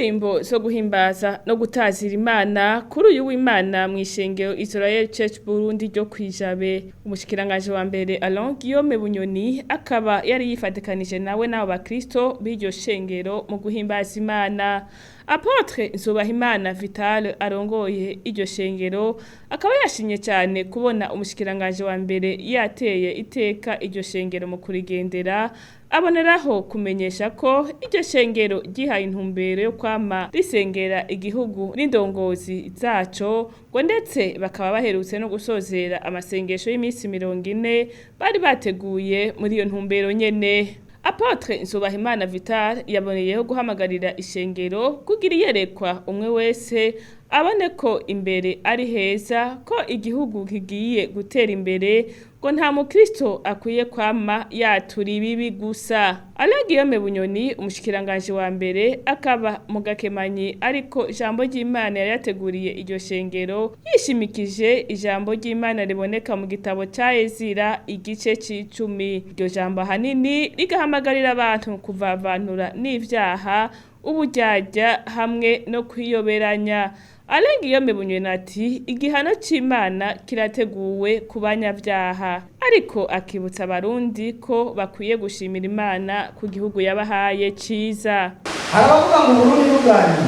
Indirimbo zo guhimbaza no gutazira Imana kuri uyu w'Imana mu ishengero Israel Church Burundi ryo kwijabe. Umushikiranganje wa mbere Alain Guillaume Bunyoni akaba yari yifatikanije nawe n'abo bakristo b'iryo shengero mu guhimbaza Imana. Apotre Nzubahimana Vital arongoye iryo shengero akaba yashimye cyane kubona umushikiranganje wa mbere yateye iteka iryo shengero mu kurigendera, aboneraho kumenyesha ko iryo shengero ryihaye intumbero yo kwama risengera igihugu n'indongozi zaco, ngo ndetse bakaba baherutse no gusozera amasengesho y'iminsi 40 bari bateguye muri iyo ntumbero nyene. Apotre Nzubahimana Vital yaboneyeho guhamagarira ishengero kugira iyerekwa umwe wese abone ko imbere ari heza, ko igihugu kigiye gutera imbere, ngo nta mukristo akwiye kwama yatura ibibi gusa. Alain Guillaume Bunyoni, umushikiranganje wa mbere, akaba mu gakemanyi ariko ijambo ry'Imana yari yateguriye iryo shengero, yishimikije ijambo ry'Imana riboneka mu gitabo ca Ezira igice c'icumi. Iryo jambo ahanini rigahamagarira abantu kuvavanura n'ivyaha, uburyarya hamwe no kwiyoberanya. Alain Guillaume Bunyoni ati igihano c'Imana kirateguwe ku banyabyaha, ariko akibutsa abarundi ko bakwiye gushimira Imana ku gihugu yabahaye ciza. Hari abavuga ngo Uburundi n'ubwanyu,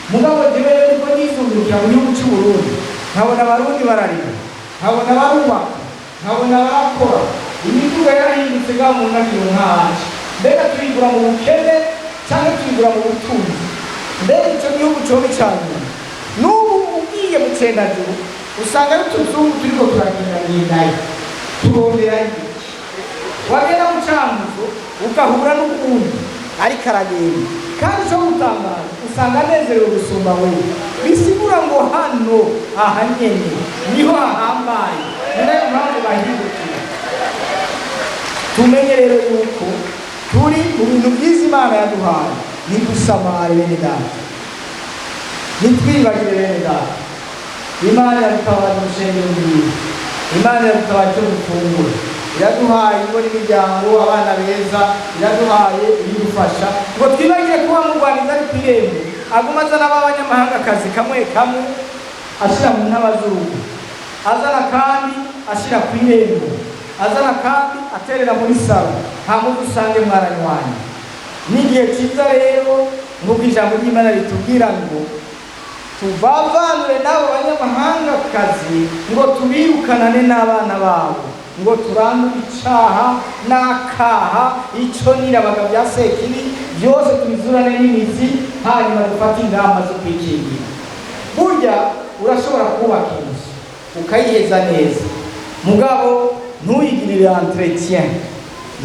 mugabo jewe rero niko nizungurukira mu gihugu c'Uburundi, nkabona abarundi bararima, nkabona barubaka, nkabona barakora, imiduga yarahindutse ngaho mu ntagiro nkanje. Mbega tuyigura mu bukene canke tuyigura mu butunzi? Mbega ico gihugu coba ica nyuma? N'ubu ugiye mu Cendajuru usanga ari utuzungu turiko turagendagendayo, turonderayo iki? Wagenda mu Cankuzo ugahura n'uwundi ariko aragenda, kandi ico gutangaza usanga anezerewe gusumba wewe. Bisigura ngo hano aha nyene niho hahambaye, ni nayo mpamvu bahindukira. Tumenye rero yuko turi mu bintu byiza Imana yaduhaye. Ntidusamare bene data, ntitwibagire bene data. Imana iradutabaje urushengero rwiza, Imana iradutabaje icyo dufungura, iraduhaye ingo n'imiryango, abana beza, iraduhaye ibidufasha. Ngo twibagire kuba mugwaniza ari ku irembo, aguma azana b'abanyamahangakazi kamwe kamwe ashira mu ntabaz'urugo, azana kandi ashira ku irembo, azana kandi aterera muri saro, hanyuma usange mwaranywanye. N'igihe cyiza rero, nk'uko ijambo ry'Imana ritubwira ngo tuvavanure n'abo banyamahangakazi, ngo tubirukanane n'abana babo, ngo turandure icaha n'akaha, ico nirabaga bya sekibi byose tubizurane n'imizi, hanyuma dufate ingamba zo kwikingira. Burya urashobora kubaka inzu ukayiheza neza, mugabo ntuyigirire entretien,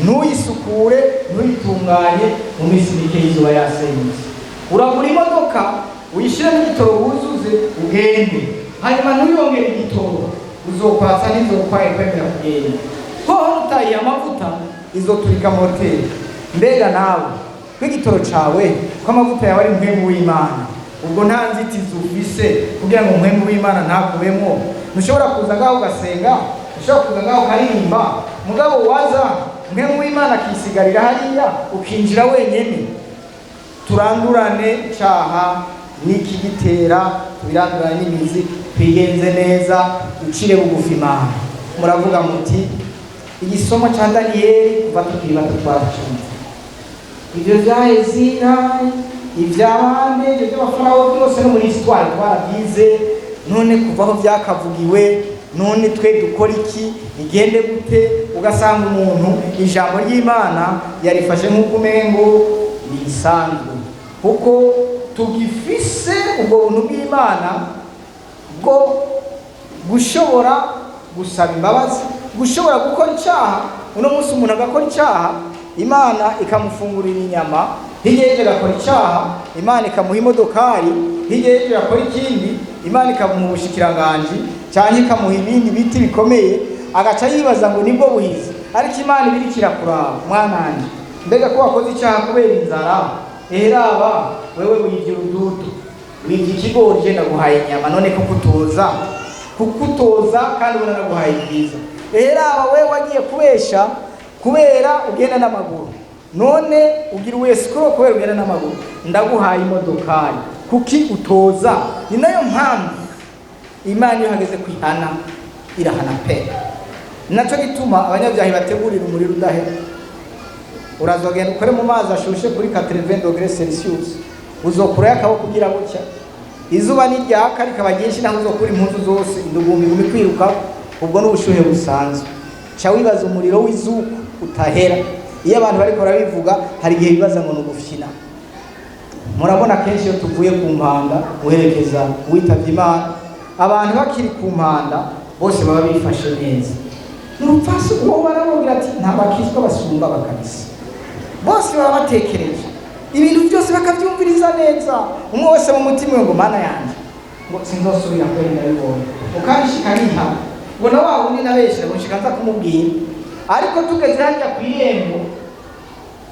ntuyisukure, ntuyitunganye, mu minsi mike y'izuba yasenyutse. Uragura imodoka, uyishyiremo igitoro, wuzuze ugende, hanyuma ntuyongere igitoro, uzokwatsa n'izokwaye kwemera kugenda. Hoho utayiye amavuta izoturika moteri. Mbega nawe ko igitoro cawe, ko amavuta yawe ari mpwemu w'Imana, ubwo nta nzitizi ufise kugira ngo mpwemu w'Imana ntakubemwo? Ntushobora kuza ngaho ugasenga, ntushobora kuza ngaho ukaririmba, mugabo waza mpwemu w'Imana akisigarira hariya, ukinjira wenyene. Turandurane caha n'ikigitera, tubirandurane n'imizi, twigenze neza, ducire bugufi Imana. Muravuga muti igisomo ca Daniyeli kuva tukiri bato twaracumva, ivyo vya Ezira, ivy'abandi, ivyo vy'abafarawo byose no muri histoire twarabyize. None kuva aho vyakavugiwe, none twe dukora iki? Bigende gute? Ugasanga umuntu ijambo ry'Imana yarifashe nk'uko umengo risanzwe, kuko tugifise ubwo buntu bw'Imana bwo gushobora gusaba imbabazi, gushobora gukora icyaha. Uno munsi umuntu agakora icyaha, Imana ikamufungurira inyama, hirya y'ejo agakora icyaha, Imana ikamuha imodokari, hirya y'ejo agakora ikindi, Imana ikamuha ubushikiranganji cyangwa ikamuha ibindi biti bikomeye, agaca yibaza ngo nibwo buhizi. Ariko Imana ibiriko irakuraba: mwananje, mbega ko wakoze icyaha kubera inzara, eheraba wewe wivye urududu, wivye ikigori, je ndaguhaye inyama, none kukutoza kukutoza kandi ubona naguhaye ibyiza. Eheraba wewe wagiye kubesha kubera ugenda n'amaguru. None ugira uwesikoro kubera ugenda n'amaguru, ndaguhaye imodokari, kuki utoza? Ni nayo mpamvu Imana iyo hageze kwihana irahana pe. Nacyo gituma abanyabyaha bategurira umuriro udahera. Urazogenda ukore mu mazi ashushe kuri 80 degrés Celsius, uzokurayo akaboko ugira gutya. Izuba niryaka rikaba ryinshi, naho uzokura impuzu zose, indugumbi iguma ikwiruka. Ubwo n'ubushuhe busanzwe. Ca wibaza umuriro w'izuku utahera. Iyo abantu bariko barabivuga, hari igihe bibaza ngo ni ugufyina. Murabona kenshi iyo tuvuye ku mpanda guherekeza uwitavye Imana, abantu bakiri ku mpanda bose baba bifashe neza. N'urupfasi uwo baramubwira ati nta bakizwa basumba bakabisa. Bose baba batekereje ibintu byose, bakabyumviriza neza, umwe wese mu mutima we ngo: "Mana yanjye," ngo "sinzosubira kweri, ndabibonye." Ukabishika niha ngo na wa wundi nabeshe ngo nshika nza kumubwira. Ariko tugeze hajya ku irembo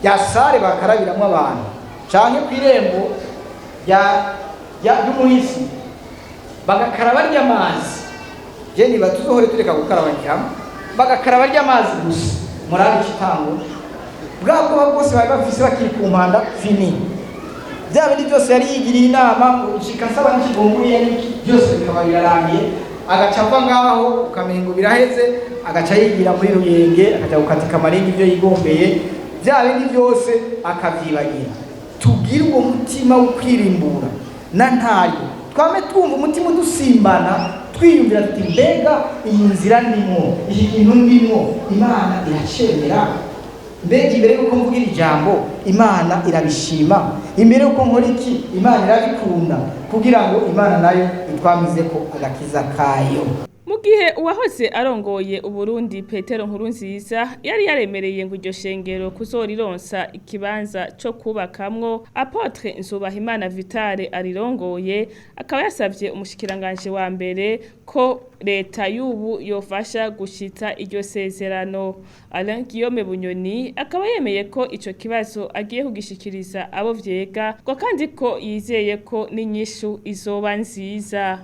rya salle bakarabiramwo abantu, canke ku irembo ry'umuhisi bagakaraba ry'amazi, je niba tuzohore tureka gukaraba hamwe, bagakaraba ry'amazi gusa, murabe ikitango bwa bwoba bwose bari bafise bakiri ku mpanda, fini. Bya bindi byose yari yigiriye inama ngo nshika nsaba n'ikigonguriye n'iki, byose bikaba birarangiye. Agaca ava ngaho ukamengo biraheze, agaca yigira muri Ruyenge, akaja gukatika amaringi ibyo yigombeye, bya bindi byose akavyibagira. Tugire uwo mutima wo kwirimbura na ntaryo, twame twumva umutima udusimbana, twiyumvira tuti: "Mbega iyi nzira ndimwo, iki kintu ndimwo, Imana iracemera? Mbega imbere y'uko mvugira ijambo, Imana irabishima? Imbere y'uko nkora iki, Imana irabikunda?" Kugira ngo Imana nayo itwamize ko agakiza kayo. Mu gihe uwahoze arongoye Uburundi Petero Nkurunziza yari yaremereye ngo iryo shengero kuzorironsa ikibanza co kubakamwo, Apôtre Nzubahimana Vitale arirongoye akaba yasavye umushikiranganje wa mbere ko leta y'ubu yofasha gushitsa iryo sezerano. Alain Guillaume Bunyoni akaba yemeye ko ico kibazo agiye kugishikiriza abo vyega, ngo kandi ko yizeye ko n'inyishu izoba nziza.